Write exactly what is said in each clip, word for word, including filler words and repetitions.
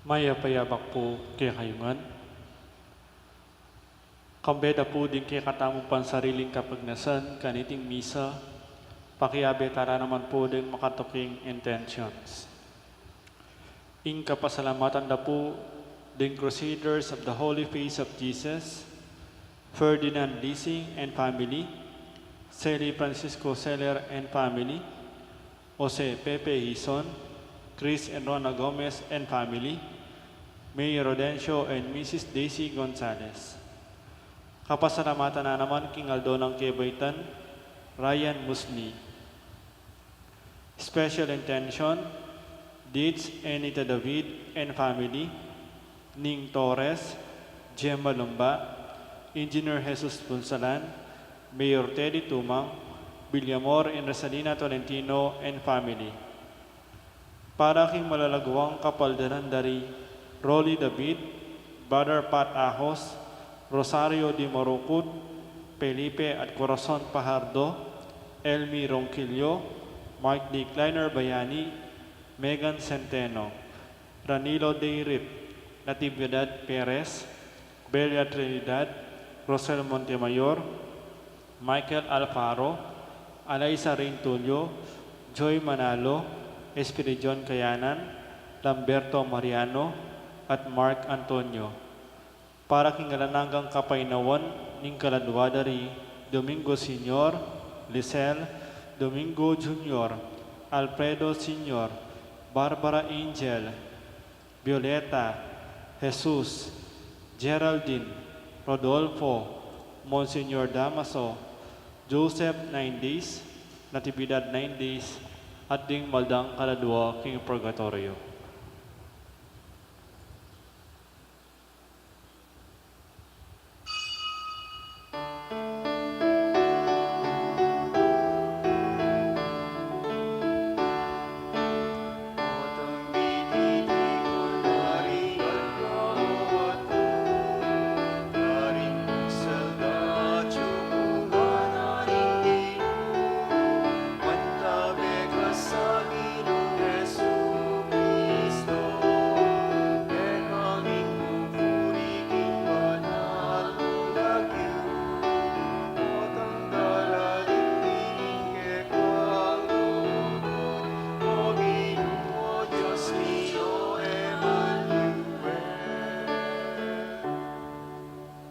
Mayap a abak pu kekayu ngan. Kambe da pu ding kekatamung pansariling kapagnasan kaniting misa, pakiabe tala naman pu ding makatuking intentions. Ing kapasalamatan da pu ding Crusaders of the Holy Face of Jesus, Ferdinand Lising and family, Sally Francisco Seller and family, Jose Pepe Hizon, Chris and Rona Gomez and family, Mayor Rodencio and Missus Daisy Gonzalez. Kapasalamatan na naman king aldo nang kebaitan, Ryan Musni. Special intention, Deeds Enita David and family, Ning Torres, Gemma Lumba, Engineer Jesus Punsalan, Mayor Teddy Tumang, Villamor and Rosalina Tolentino and family. Para king malalaguang kapaldanan da ri Rolly David, Brother Pat Ahos, Rosario Di Marucut, Felipe at Corazon Pajardo, Elmi Ronquillo, Mark D. Kleiner Bayani, Megan Centeno, Ranilo Deirip, Natividad Perez, Belia Trinidad, Rosel Montemayor, Michael Alfaro, Alaisa Reintulio, Joy Manalo, Espiridion Kayanan, Lamberto Mariano, at Mark Antonio. Para king alang anggang kapaynawan ning kaladua da ri Domingo Senior, Lisel, Domingo Junior, Alfredo Senior, Barbara Angel, Violeta, Jesus, Geraldine, Rodolfo, Monsignor Damaso, Joseph, nine days, Natividad, nine days, at ding maldang kaladua king purgatorio.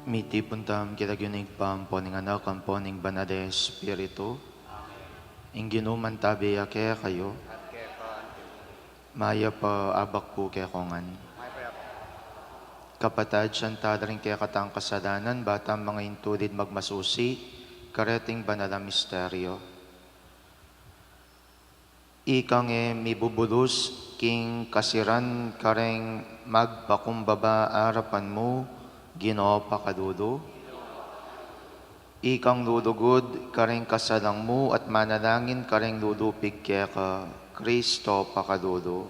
Mitipun tamu king lagyu ning Ibpa, ampo ning Anak, ampo ning Banal a Espiritu. Ing Ginu mantabe ya kekayu. Mayap a abak pu kekongan. Kapatad, sisian tala ring kekatang kasalanan, ba tang manga intulid magmasusi kareting banal a misteryo. Ikang e mibubulus king kasiran kareng magpakumbaba arapan mu, Ginu, pakalulu. Ikang lulugud kareng kasalang mu at manalangin kareng lulupig keka, Kristo, pakalulu.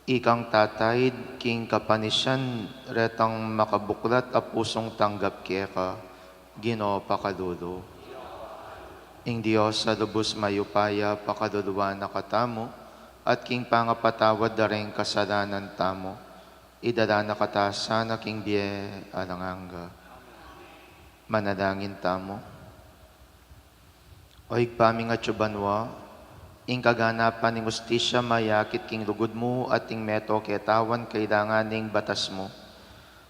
Ikang tataid king kapanisian retang makabuklat a pusung tanggap keka, Ginu, pakalulu. Ing Dios a lubus mayupaya pakaluluan na katamu, at king pangapatawad da ring kasalanan tamu, idala na kata sana king bie alang angga. Manalangin tamu. O Ibpa ming atsu banua, ing kaganapan ning ustisya mayakit king lugud mu at ing meto ketawan kailangan ning batas mu.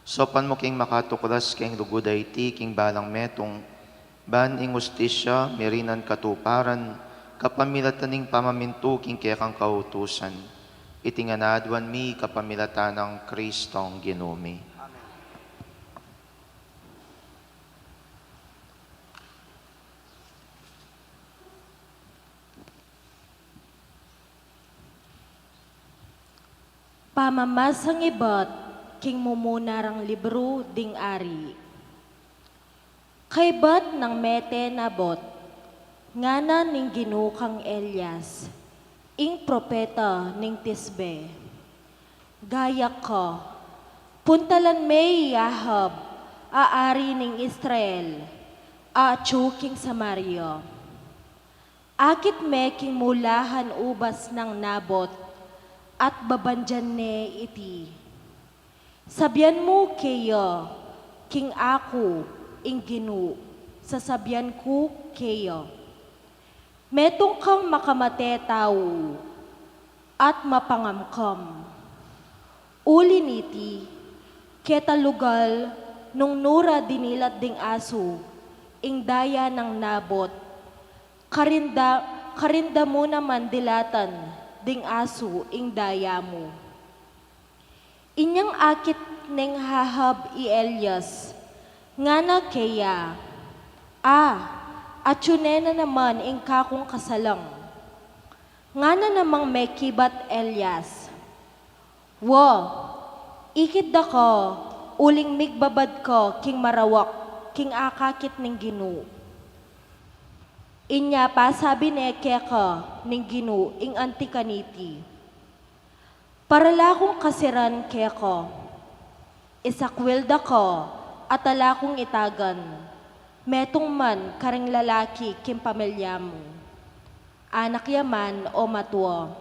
Saupan mu king makatuklas king lugud a iti king balang metung, ban ing ustisya mirinan katuparan, kapamilatan ning pamamintu king kekang kautusan. Iti ngan aduan mi kapamilatan nang Kristong Ginu mi. Amen. Pamamasang ibat king mumuna rang libru ding ari. Kaybat nang mete Nabot, ngana ning Ginu kang Elias, ing propeta ning Tisbe. Gayak ka, puntalan me i Ahab, a ari ning Israel, a atsu king Samaria. Akit me king mulahan ubas nang Nabot, at babandian ne iti. Sabian mu keya, king aku, ing Ginu, sasabian ku keya. Metung kang makamate tau, at mapangamkam. Uli niti, keta lugal nung nu ra dinilat ding asu ing daya nang Nabot, karin da, karin da mu naman dilatan ding asu ing daya mu. Inyang akit neng Ahab i Elias, ngana keya, A, atyu ne na naman ing kakung kasalang. Ngana namang mekibat Elias, Wa, ikit da ka, uling migbabad ka king marawak, king akakit ning Ginu. Inya pasabi ne keka ning Ginu ing anti kaniti, Para la kung kasiran keka, isakwil da ka, at ala kung itagan, metung man karing lalaki king pamilya mu, anak ya man o matua.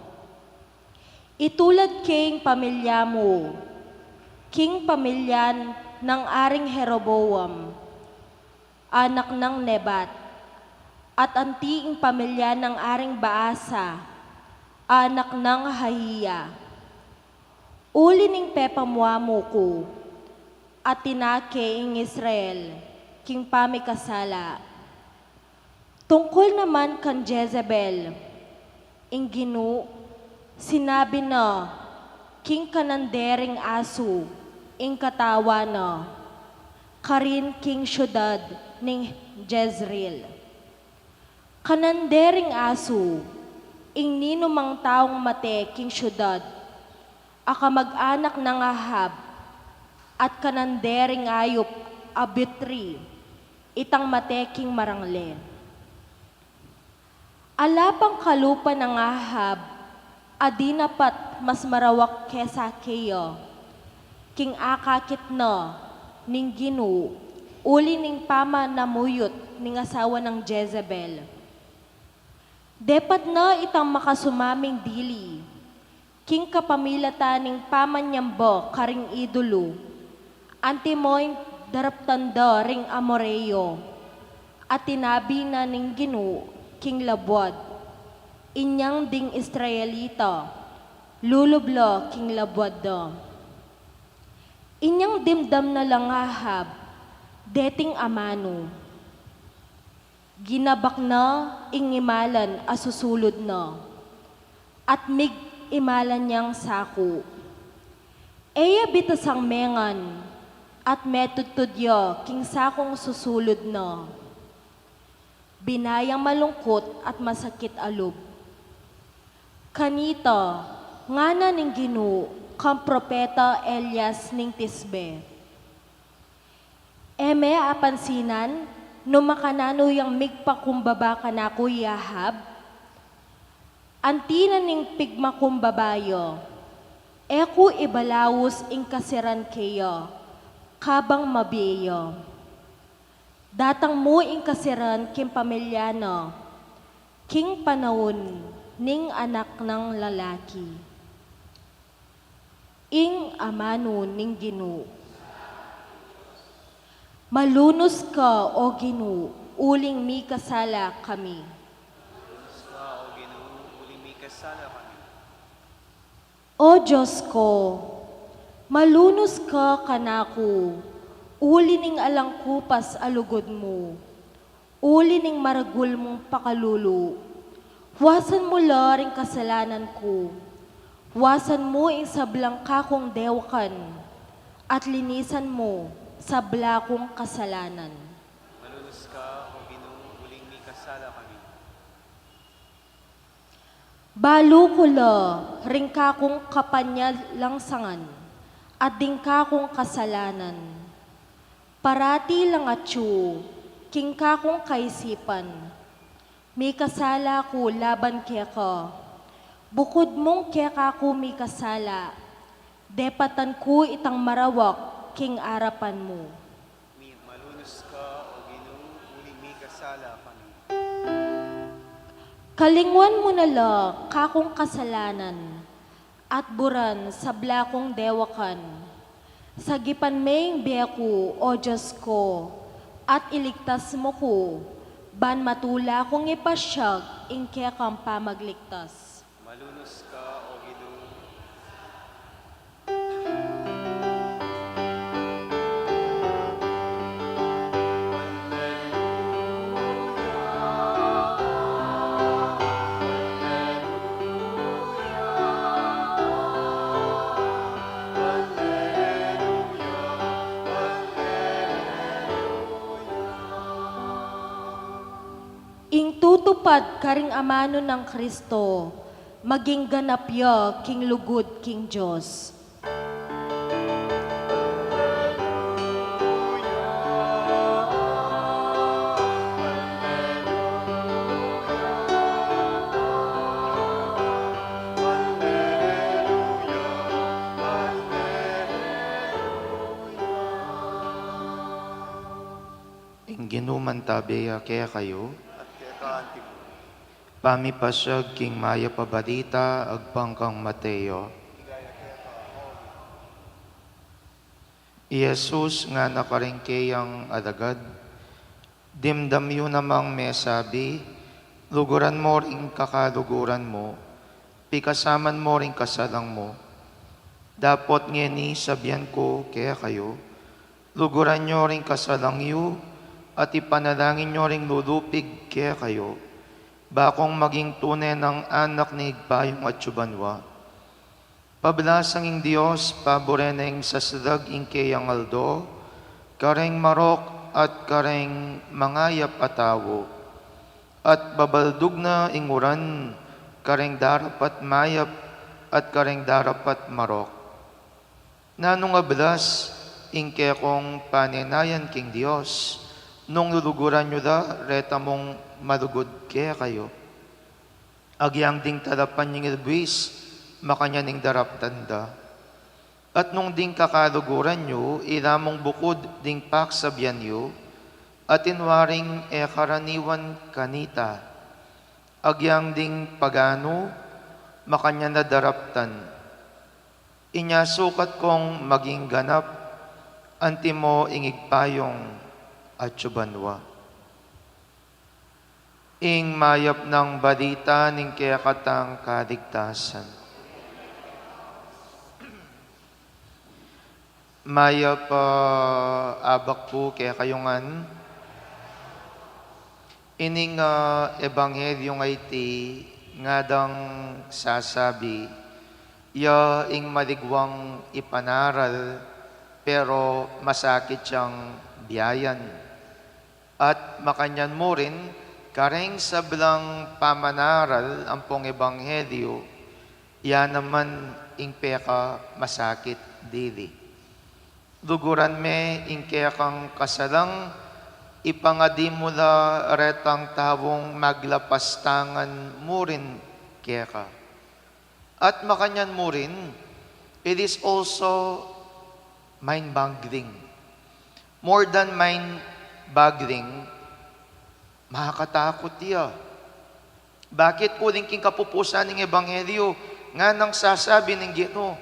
Itulad king pamilya mu, king pamilya nang Aring Jeroboam, anak nang Nebat, at anti ing pamilya nang Aring Baasa, anak nang Ahiya. Uli ning pepamua mu ku, at tinake ing Israel king pamikasala. Tungkul naman kan Jezebel, ing Ginu, sinabi na, king kanan dering asu ing katawan na, karin king siudad ning Jezreel. Kanan dering asu, ing ninumang taung mate king siudad, a kamag-anak nang Ahab, at kanan dering ayup a butri, itang mate king marangle. Ala pang kalupa nang Ahab, a dinapat mas marawak kesa keya, king akakit na ning Ginu, uli ning pamanamuyut ning asawa nang Jezebel. Depat na itang makasumaming dili, king kapamilatan ning pamanyamba karing idulu, antimo ing daraptan da ring Amoreo, at tinabi na ning Ginu king labuad, inyang ding Israelita, lulub la king labuad da. Inyang dimdam na lang Ahab, deting amanu. Ginabak na ing imalan a susulud na, at mig-imalan yang saku. E ya bitasang mengan, at metudtud ya king sakung susulud na. Binayang malungkut at masakit a lub. Kanita, ngana ning Ginu kang propeta Elias ning Tisbe, E me apansinan no makananu yang migpakumbaba kanaku i Ahab? Anti na ning pigmakumbaba ya, e ku ibalaus ing kasiran keya, kabang mabie ya. Datang mu ing kasiran king pamilya na, king panaun ning anak nang lalaki. Ing amanu ning Ginu. Malunus ka, O Ginu, uling mikasala kami. Malunus ka, O Ginu, uling mikasala kami. O Dios ku, malunus ka kanaku, uli ning alang kupas a lugud mu. Uli ning maragul mung pakalulu, wasan mu la ring kasalanan ku, wasan mu ing sablang kakung dewakan, at linisan mu sabla kung kasalanan. Malunus ka, O Ginu, uling mikasala kami. Balu ku la ring kakung kapanyalangsangan, at ding kakung kasalanan. Parati lang atyu king kakung kaisipan, mikasala ku laban keka. Bukud mung keka ku mikasala, depatan ku itang marawak king arapan mu. Mi-, malunus ka, O Ginu, uling mikasala kami. Kalinguan mu na la kakung kasalanan, At buran sabla kung dewakan. Sagipan me ing bie ku, O Dios ku, at iligtas mu ku, ban matula kung ipasiag ing kekang pamagligtas. Malunus ka, O Ginu. Ing tutupad karing amanu nang Kristo, maging ganap ya king lugud king Dios. Ing Ginu mantabe ya kekayu. At keka anti mu. Pamipasiag king Mayap a Balita agpang kang Mateo. I Jesus ngana karing keyang alagad, dimdam yu namang mesabi, luguran mo ring kakaluguran mu, pikasaman mo ring kasalang mu. Dapot ngeni sabian ku kekayu, luguran yu ring kasalang yu, at ipanalangin yu ring lulupig kekayu, bakung maging tune nang anak ning Ibpa yung atsu banua. Pablasang ing Dios, pabure neng sasadag ing keyang aldo, kareng marok at kareng mangayap a tau, at babaldug na ing uran kareng darapat mayap at kareng darapat marok. Nanung ablas ing kekong panenayan king Dios, nung luluguran yu la reta mung malugud kekayu. Agyang ding talapan yu ing ilbis, makanyan ing daraptan da. At nung ding kakaluguran yu, ila mung bukud ding paksabian yu, atin waring e karaniwan kanita. Agyang ding paganu, makanyan da daraptan. Inya sukat kong maging ganap, antimo ing Ibpa yung atsu banua. Ing mayap nang balita ning kekatang kaligtasan. Mayap a abak pu kekayu ngan. Ining, ah, ebanghelyu a iti, ngadang sasabi, ya ing maligwang ipanaral, pero masakit yang biayan. At makanyan mu rin, kareng sablang pamanaral ampong ebanghelyu, ya naman ing pekamasakit dili. Luguran me ing kekang kasalang, ipangadi mu la retang taung maglapastangan mu rin keka. At makanyan mu rin, it is also mind-boggling. More than mind-boggling, makakatakut ya. Bakit? Uling king kapupusan ning ebanghelyu, nganang sasabi ning Ginu,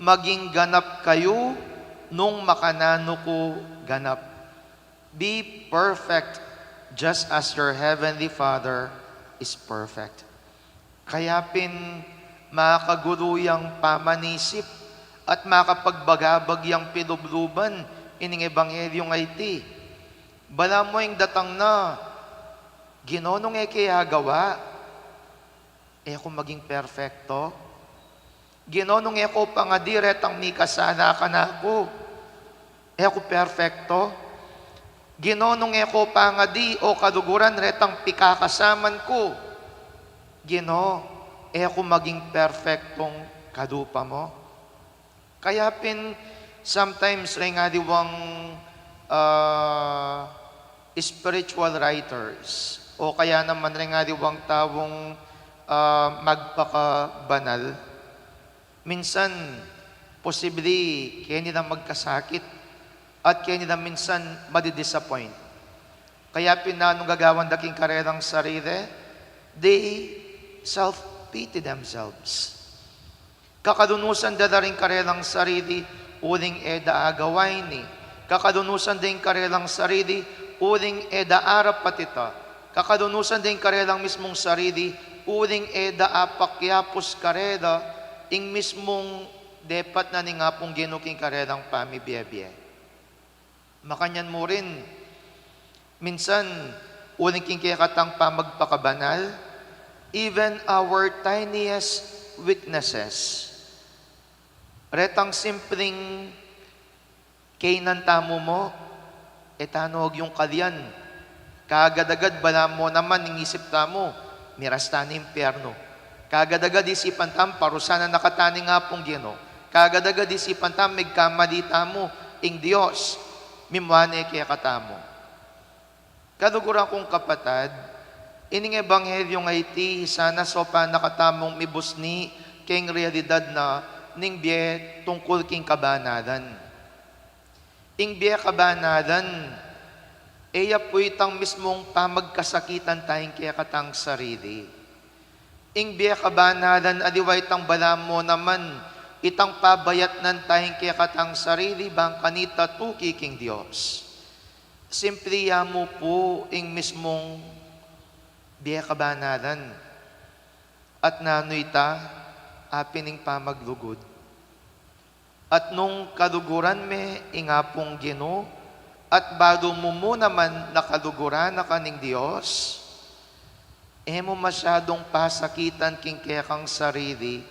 maging ganap kayu nung makananu ku ganap. Be perfect, just as your heavenly Father is perfect. Kaya pin makagulu yang pamanisip at makapagbagabag yang pilubluban ining ebanghelyu a iti. Balamu ing datang na, Ginu, nung e ke agawa, e ku maging perpekto. Ginu, nung e ku pangadi retang mikasala kanaku, e ku perpekto. Ginu, nung e ku pangadi o kaluguran retang pikakasaman ku, Ginu, e ku maging perpektong kalupa mu. Kaya pin, sometimes, reng aliwang, ah, spiritual writers, o kaya naman reng aliwang taung, ah, magpakabanal, minsan, posible, keni lang magkasakit, at keni lang minsan madi-disappoint. Kaya pin nanung gagawan da king karelang sarili, they self-pity themselves. Kakalunusan da la ring karelang sarili, uling e da agawa ini. Kakalunusan da ing karelang sarili, uling e da arapat ita. Kakalunusan da ing karelang mismung sarili, uling e da apakyapus karela ing mismung depat na ning Apung Ginu king karelang pamibie-bie. Makanyan mu rin, minsan, uling king kekatang pamagpakabanal, even our tiniest weaknesses, retang simpleng kainan tamu mu, e tanu agyung kalian. Kagad-agad balamu naman ing isip tamu, miras tana impyernu. Kagad-agad isipan tamu, parusanan na kata ning Apung Ginu. Kagad-agad isipan tamu, migkamali tamu, ing Dios mimua ne kekatamu. Kaluguran kung kapatad, ining ebanghelyu a iti, sana saupan na katamung mibusni king realidad na ning bie tungkul king kabanalan. Ing bie kabanalan, e ya pu itang mismung pamagkasakitan taya king kekatang sarili. Ing bie kabanalan aliwa itang balamu naman, itang pabayatnan taya king kekatang sarili bang kanita tuki king Dios. Simple ya mu pu ing mismung bie kabanalan. At nanu ita, apin ing pamaglugud. At nung kaluguran me ing Apung Ginu, at balu mu mu naman na kaluguran na ka ning Dios, e mu masyadung pasakitan king kekang sarili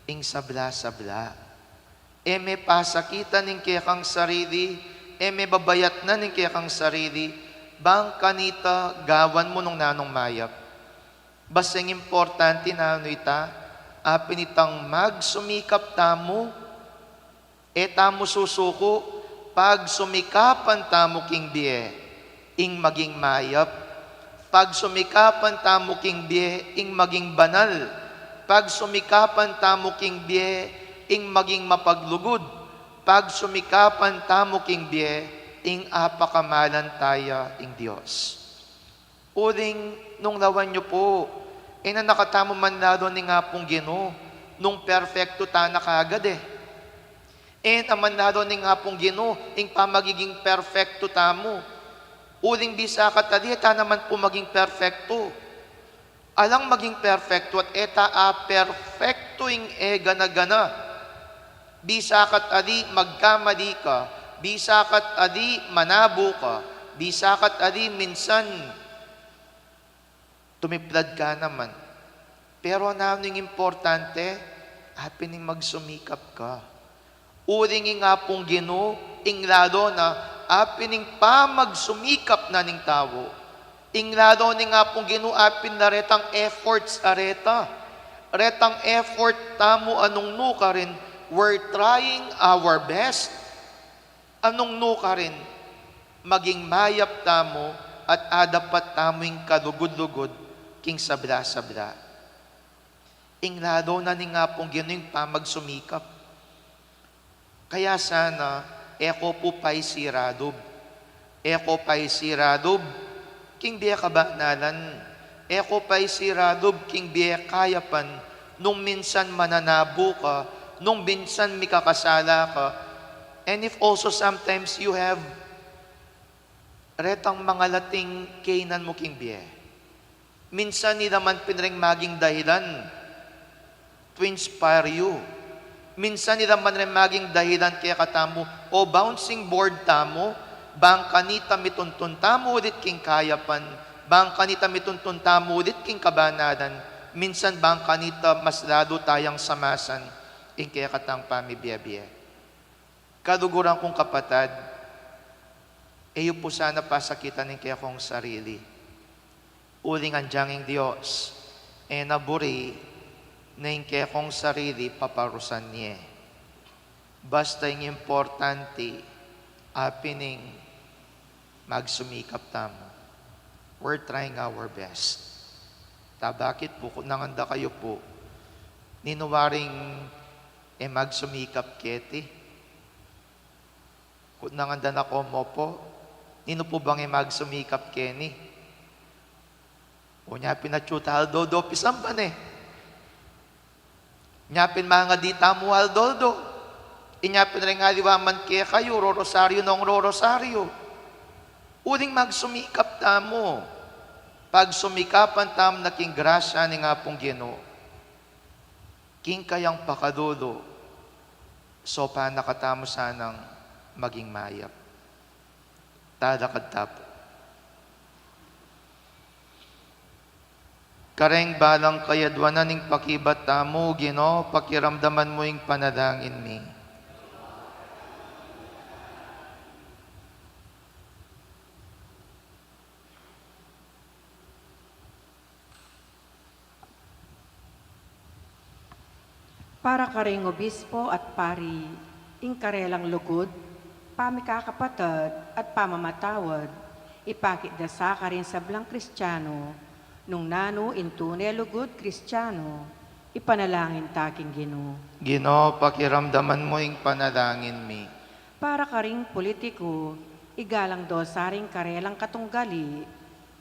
ing sabla-sabla. E me pasakitan ing kekang sarili, e me babayatnan ing kekang sarili, bang kanita gawan mu nung nanung mayap. Basta ing importante nanu ita, apin itang magsumikap tamu, e tamu susuku, pagsumikapan tamu king bie ing maging mayap, pagsumikapan tamu king bie ing maging banal, pagsumikapan tamu king bie ing maging mapaglugud, pagsumikapan tamu king bie ing apakamalan taya ing Dios. Uling nung lawan yu pu, e na katamu manlalu ning Apung Ginu nung perpektu tana kagad e. E na manlalu ning Apung Ginu ing pamagiging perpektu tamu. Uling bisa kat ali, e ta naman pu maging perpektu. Alang maging perpektu at e ta aperpektu ing e gana-gana. Bisa kat ali magkamali ka, bisa kat ali manabu ka, bisa kat ali minsan tumiplad ka naman. Pero nanu ing importante, apin ing magsumikap ka. Uling ing Apung Ginu, ing lalu na, apin ing pamagsumikap na ning tau. Ing lalu ning Apung Ginu, apin na retang efforts a reta. Retang effort tamu a nung nukarin, we're trying our best. A nung nukarin, maging mayap tamu at adapat tamu ing kalugud-lugud king sabla-sabla. Ing lalu na ning Apung Ginu ing pamagsumikap. Kaya sana, e ko pu paisiralub. E ko paisiralub king bie kabanalan. E ko paisiralub king bie kayapan, nung minsan mananabu ka, nung minsan mikakasala ka. And if also sometimes you have retang mangalating kainan mu king bie. Minsan ila man pin ring maging dahilan to inspire you. Minsan ila man ring maging dahilan kekatamu o bouncing board tamu, bang kanita mituntun tamu ulit king kayapan, bang kanita mituntun tamu ulit king kabanalan, minsan bang kanita mas lalu tayang samasan ing kekatang pamibie-bie. Kaluguran kung kapatad, e yu pu sana pasakitan ing kekong sarili. Uling anjang ing Dios, e na buri na ing kekong sarili paparusan ye. Basta ing importante, apin ing magsumikap tamu. We're trying our best. Ta bakit pu, kutnangan da kayu pu, ninu waring e magsumikap keti? Kutnangan da na ko mu pu, ninu pu bang e magsumikap keni? Onya pin atyu ta aldo-aldo pisamban e. Inya pin mangadi tamu aldo-aldo. Inya pin ring aliwa man kekayu, rorosaryu nang rorosaryu. Uling magsumikap tamu. Pagsumikapan tamu na king grasya ning Apung Ginu. King kayang pakalulu, saupan na katamu sanang maging mayap. Talakad ta pu. Kareng balang kayadwanan ning pakibat tamu, Ginu, pakiramdaman mu ing panalangin mi. Para karing obispo at pari, ing karelang lugud, pamikakapatad at pamamatawad, ipakit da sa karing sablang Kristiano, nung nanu ing tune lugud Kristiano, ipanalangin ta king Ginu. Ginu, pakiramdaman mu ing panalangin mi. Para karing politiku, igalang do sa ring karelang katunggali,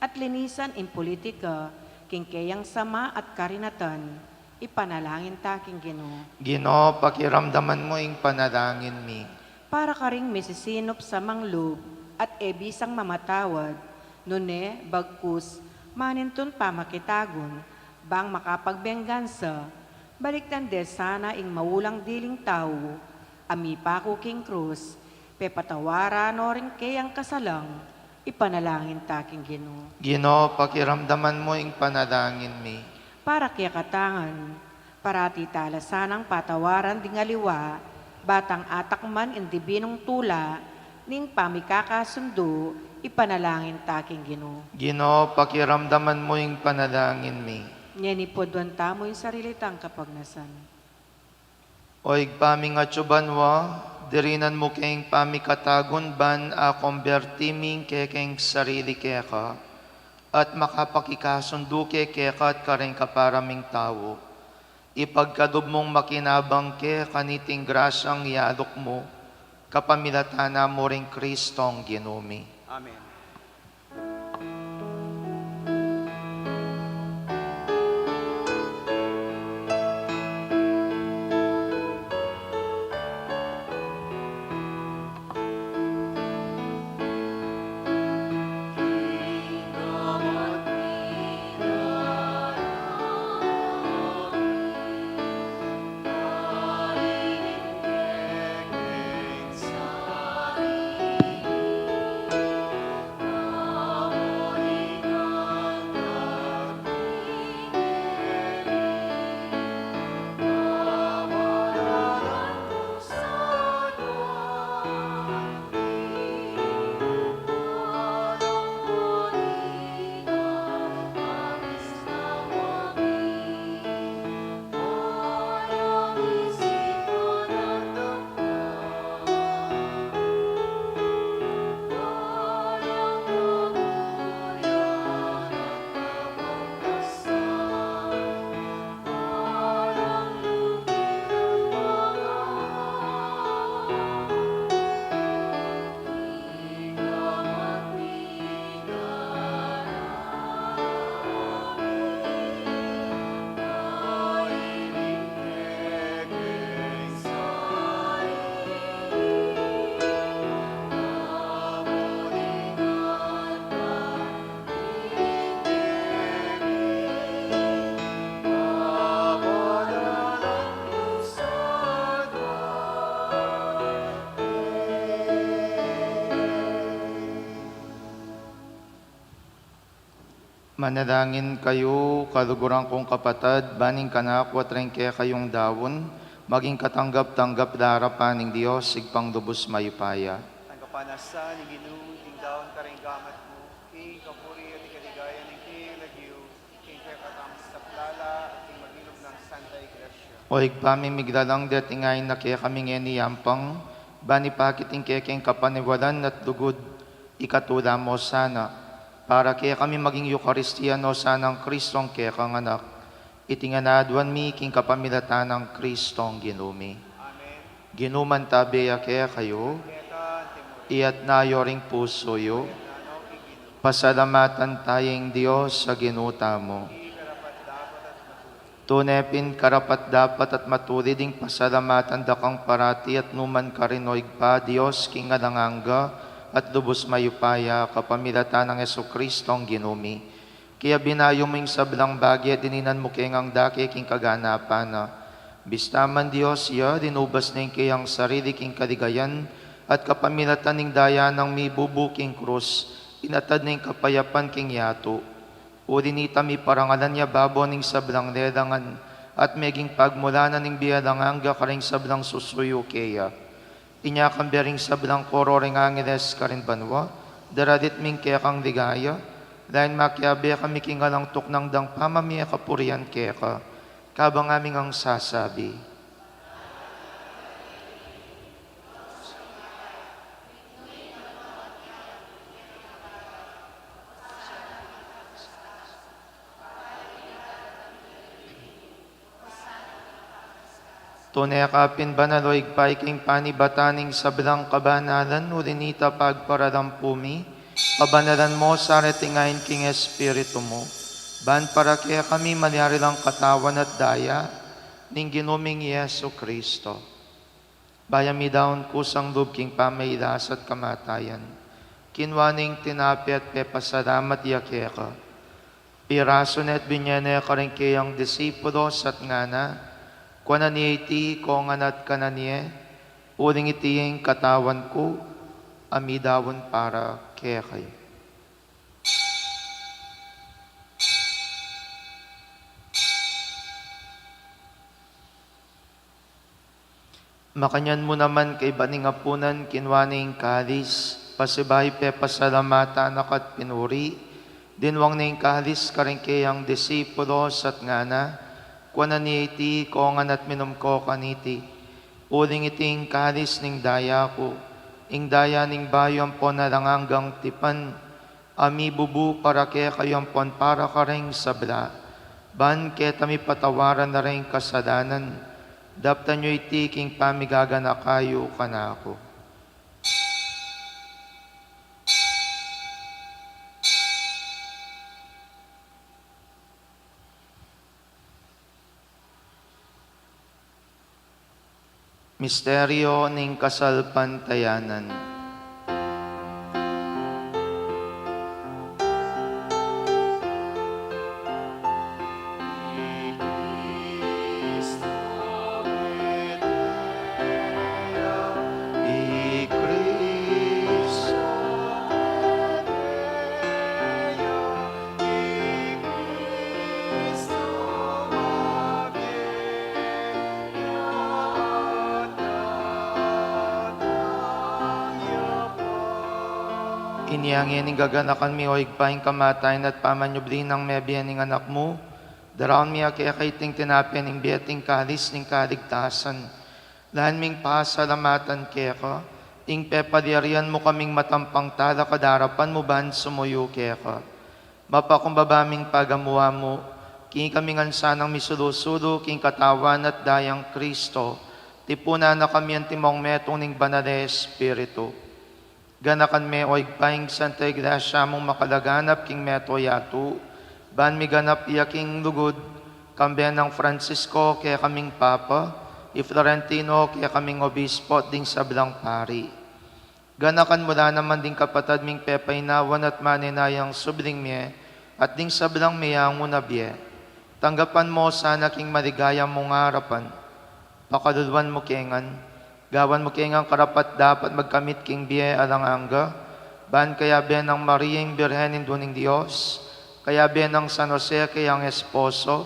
at linisan ing politika king keyang sama at karinatan, ipanalangin ta king Ginu. Ginu, pakiramdaman mu ing panalangin mi. Para karing misisinup samang lub at e bisang mamatawad, nune bagkus manintun pamakitagun, bang makapagbengansa, balikdan de sana ing maulang diling tau, a mipaku king krus, pepatawaran no ring keyang kasalang, ipanalangin ta king Ginu. Ginu, pakiramdaman mu ing panalangin mi. Para kekatangan, parati tala sanang patawaran ding aliwa, batang atakman ing dibinung tula ning pamikakasundu, ipanalangin ta king Ginu. Ginu, pakiramdaman mu ing panalangin mi. Ngeni puduan tamu ing sarili tang kapagnasan. O Ibpa ming atsu banua, dirinan mu keng pamikatagun ban akomberti mi ing kekeng sarili keka, at makapakikasundu ke keka at kareng kapara ming tau. Ipagkalub mung makinabang ke kaniting grasyang yaluk mu, kapamilatan na mu ring Kristong Ginu mi. Amen. Manalangin kayu, kaluguran kung kapatad, ban ing kanaku at ring kekayung daun, maging katanggap-tanggap la arapan ning Dios, Ibpang lubus mayupaya. Tanggapan na sa ning Ginu ing daun karing gamat mu, king kapurian at king kaligayan ning kayang lagyu, king kekatamung saplala at king mabilug nang Santa Iglesia. O Ibpa mi miglalang, deti ngeni na kekami ngeni yampang, ban ipakit ing kekeng kapaniwalan at lugud, ikatula mu sana, para kekami maging Eukaristia no sanang Kristong kekang Anak. Iti ngan aduan mi king kapamilatan nang Kristong Ginu mi. Amen. Ing Ginu mantabe ya kekayu. Itas yu ring pusu yu. Pasalamatan taya ing Dios a Ginu tamu. Tune pin karapat-dapat at matulid ing pasalamatan da kang parati at numan karin, O Ibpa, Dios king alang angga at lubus mayupaya, kapamilatan nang Jesucristong Ginu mi. Kaya binayu mu ing sablang bage at dininan mu keng dake king kaganapan na. Bista man Dios ya, linubas ne ing keyang sarili king kaligayan, at kapamilatan ning daya nang mibubu king krus, inatad ne ing kapayapan king yatu. Uli nita miparangalan ya babo ning sablang lelangan, at meging pagmulanan ning bie alang angga karing sablang susuyu keya. Inya kambe ring sablang koro ring angeles karin banua, daralit mi ing kekang ligaya, lain makiabe kami king alang tuknang dang pamamie kapurian keka, kabang ngaming sasabi. Tune ka pin banal, O Ibpa, ika ing panibatan ning sablang kabanalan, uli nita pagparalampu mi, pabanalan mu sa reting ain king Espiritu mu, ban para kekami malyari lang katawan at daya ning Ginu ming Jesucristo. Bayu mi daun kusang lub king pamailas at kamatayan, kinua ne ing tinape at pepasalamat ya keka. Pirasu ne at binye ne karing keyang disipulos at ngana, kuanan ye iti kongan at kanan ye, uling iti ing katawan ku, a midaun para kekayu. Makanyan mu naman kaibat ning apunan, kinua ne ing kalis, pasibayu pepasalamatan na ka at pinuri, dinwang ne ing kalis karing keyang disipulos at ngana, kuanan ye iti kongan at minum ko kaniti, uling iti ing kalis ning daya ku, ing daya ning bayu ampon alang anggang tipan, a mibubu para kekayu ampon para karing sabla, ban keta mipatawaran la ring kasalanan. Daptan yu iti king pamigaganaka yu kanaku. Misteryo ning kasalpantayanan. Inya ngeni ing gaganakan mi, O Ibpa, ing kamatayan at pamanyubli nang mebie ning Anak mu, daraun mi keka iting tinape ning bie at ing kalis ning kaligtasan. Lain ming pasalamatan keka, ing pepalyarian mu kaming matampang talakad king arapan mu ban sumuyu keka. Mapakumbaba ming pagamu-amu, king ikami ngan sanang misulu-sulu king katawan at dayang Kristo, tipunan na kami antimong metung ning Banal a Espiritu. Ganakan me, O Ibpa, ing Santa Iglesia mung makalaganap king meto yatu, ban miganap ya king lugud, kambe nang Francisco kekaming Papa, i Florentino kekaming Obispo at ding sablang pari. Ganakan mu la naman ding kapatad ming pepainawan at manenayang subling mie, at ding sablang meyangu na bie. Tanggapan mu sana king maligaya mung arapan. Pakaluluan mu ke ngan, gawan mu ke ngan karapat-dapat magkamit king bie alang angga, ban kayabe nang Maria ing Birhen, Indu ning Dios, kayabe nang San Jose keyang esposo,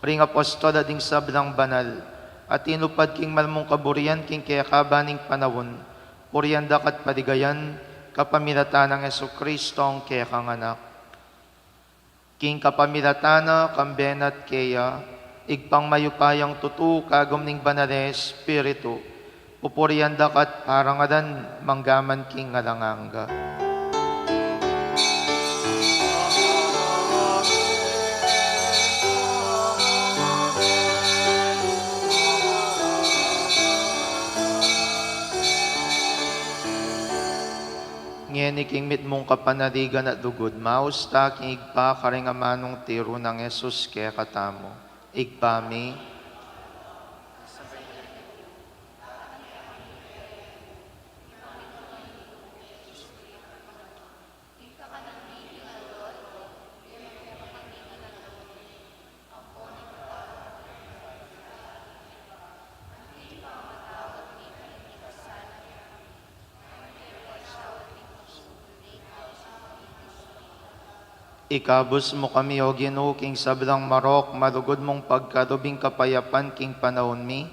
ring apostol at ding sablang banal, a tinupad king mal mung kaburian king kekaban ning panaun, purian da ka at paligayan, kapamilatan nang Jesucristong kekang Anak. King kapamilatan na, kambe na at keya, Ibpang mayupayang tutu, kagum ning Banal a Espiritu, pupurian da ka at parangalan, manggaman king alang angga. Ngeni king mitmung kapanaligan at lugud, maus ta king Ibpa karing amanung tiru nang Jesus kekatamu. Ibpa mi. Ikabus mu kami, O Ginu, king sablang marok, malugud mung pagkalub ing kapayapan king panaun mi,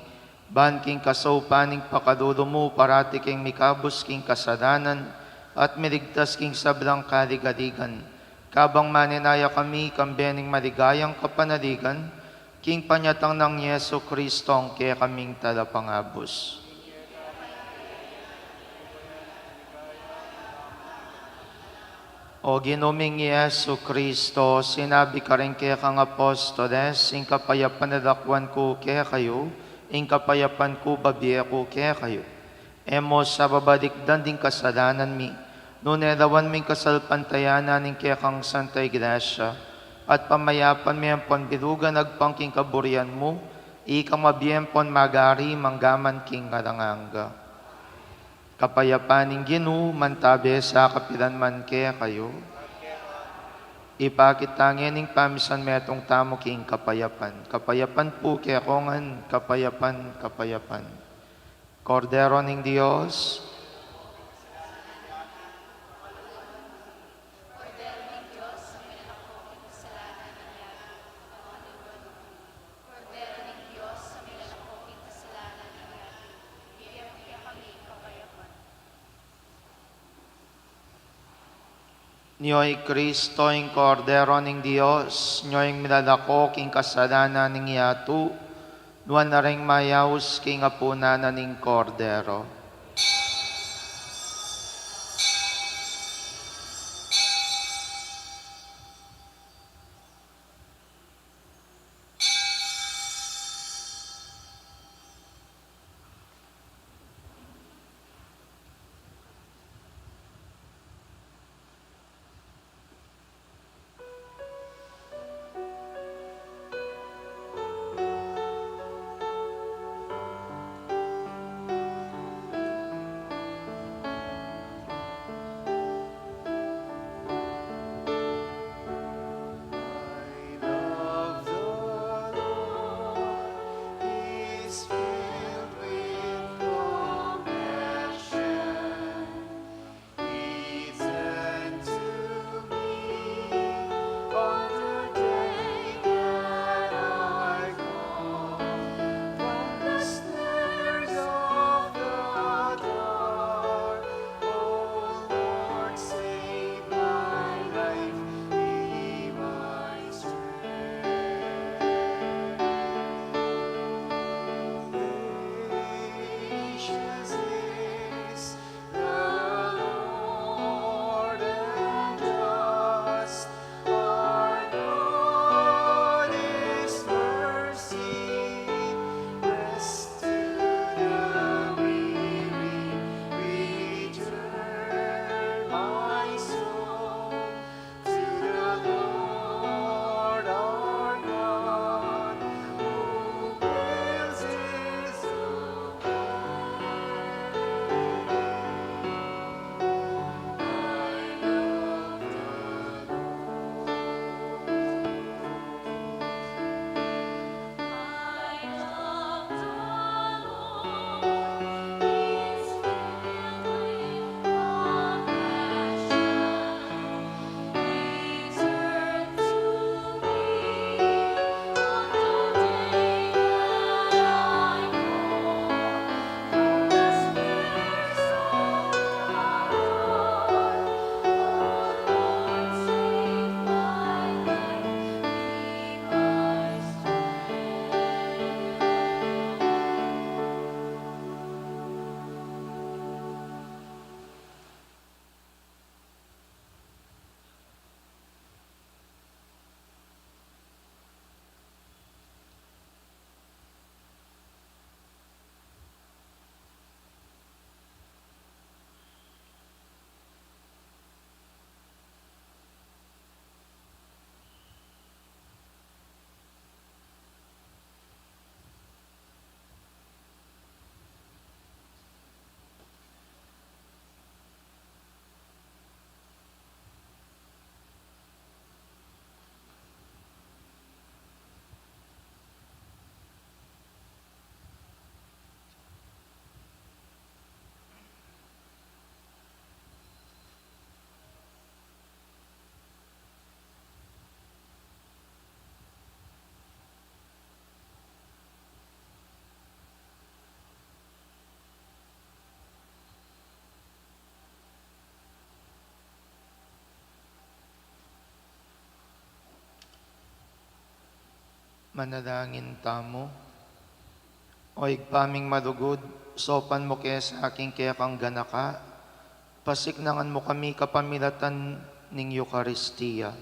ban king kasaupan ning pakalulu mu, parati keng mikabus king kasalanan, at miligtas king sablang kaligaligan. Kabang manenaya kami, kambe ning maligayang kapanaligan, king panyatang nang Jesu Kristong kekaming Talapangabus. O Ginu ming Jesu Kristo, sinabi karing kekang apostoles, ing kapayapan lakwan ku kekayu, ing kapayapan ku babie ku kekayu. E mu sa babalikdan ding kasalanan mi, nune lawan mi ing kasalpantayanan ning kekang Santa Iglesia, at pamayapan me ampon bilugan agpang king kaburian mu, ikang mabie ampon magari manggaman king alang angga. Kapayapan ning Ginu mantabe sa kapilan man kekayu. Ipakit ta ngening pamisan metung tamu king kapayapan. Kapayapan pu kekongan, kapayapan, kapayapan. Kordero ning Dios. Nyo i Kristo, ing Kordero ning Dios, nyo ing milalako king kasalanan ning yatu, nuan na ring mayaus king apunan na ning Kordero. Manalangin tamu. O Ibpa ming malugud, saupan mu ke sa king kekang ganaka, pasiknangan mu kami kapamilatan ning Eukaristia.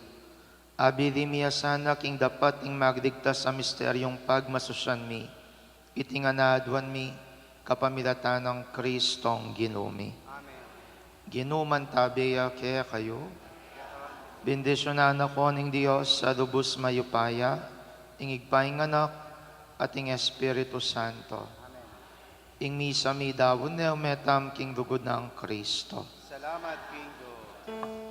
Abili mi ya sana king dapat ning magligtas a misteryung pagmasusyan mi. Iti ngan aduan mi kapamilatan nang Kristong Ginu mi. Amen. Ginu mantabe ya kekayu. Bendisyunan na ko ning Dios a lubus mayupaya, ing Ibpa, ing Anak, at ing Espiritu Santo. Amen. Ing misa mi daun ne, ume tamu king lugud nang Kristo. Salamat, Ginu.